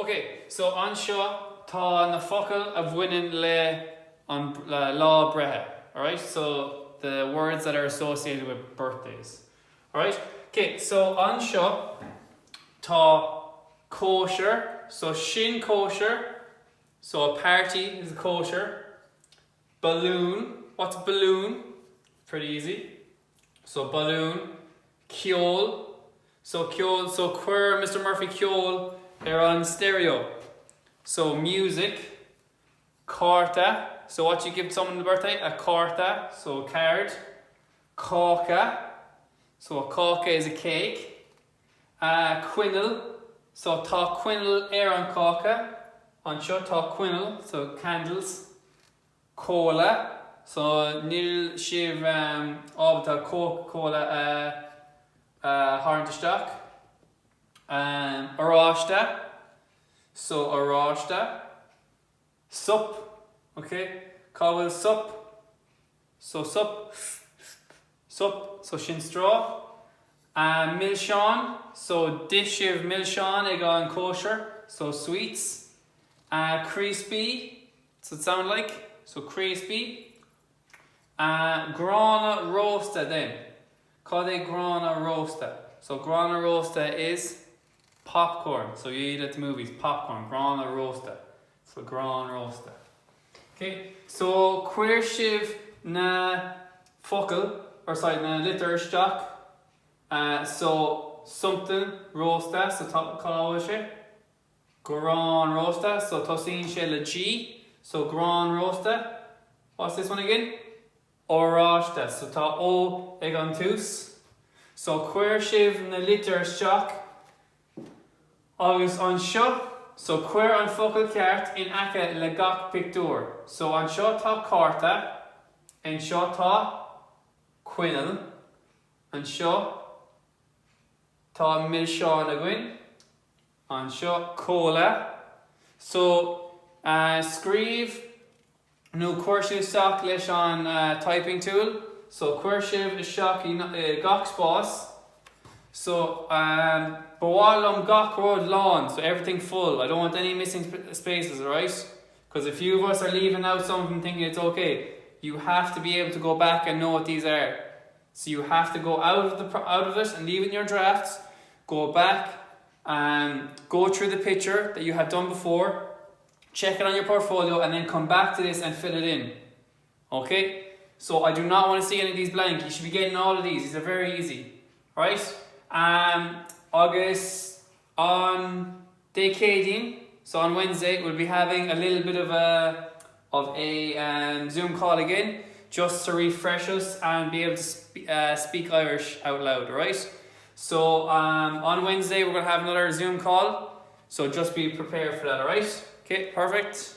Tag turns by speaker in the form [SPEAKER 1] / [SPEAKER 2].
[SPEAKER 1] Ok, so anseo tá na focail a bhaineann le an le lá breithe, alright? So the words that are associated with birthdays. Alright? Ok, so anseo tá cóisir, so sin cóisir, so a party is a cóisir. Balún, what's balloon? Pretty easy. So balún, ceol, so ceol, so chuir Mr Murphy ceol ar an stereo. So music, cárta, so what you give someone on the birthday? A cárta, so a card. Cáca, so a cáca is a cake. A coinneal, so tá coinneal ar an cáca, anseo tá coinneal, so candles. Cóla, so níl sibh ábalta Coca-Cola a tharraingt isteach. Oráiste, so oráiste. Sop, ok, cá bhfuil sop? So sop, sop, so sin straw. Milseáin, so d'ith sibh milseáin ag an cóisir, so sweets. Críospaí, what's it sound like? So críospaí. Gránna rósta then. Cad é gránna rósta? So gránna rósta is popcorn. So you eat at the movies, popcorn, gránna rósta. So grán rósta. Ok, so cuir sibh na focail, or sorry, na litir isteach. So something rósta, so tá, cá bhfuil sé? Grán rósta, so tosaíonn sé le G, so grán rósta. What's this one again? Oráiste, so tá O ag an tús. So cuir sibh na litir isteach agus anseo, so cuir an focal ceart in aice le gach pictiúr. So anseo tá cárta, anseo tá coinneal, anseo tá milseáin againn. Anseo cóla. So, scríobh nó cuir sibh isteach leis an typing tool. So, cuir sibh isteach i gach spás. So, ba mhaith liom gach rud lán, so everything full. I don't want any missing spaces, alright? Because a few of us are leaving out some of them thinking it's okay. You have to be able to go back and know what these are. So you have to go out of the out of it and leave it in your drafts, go back and go through the picture that you have done before, check it on your portfolio and then come back to this and fill it in. Okay? So I do not want to see any of these blank. You should be getting all of these. These are very easy. Right? Um, agus on Dé Céadaoin, so on Wednesday, we'll be having a little bit of a of a um, Zoom call again, just to refresh us and be able to sp uh, speak Irish out loud, right? So um, on Wednesday, we're going to have another Zoom call, so just be prepared for that, all right? Okay, perfect.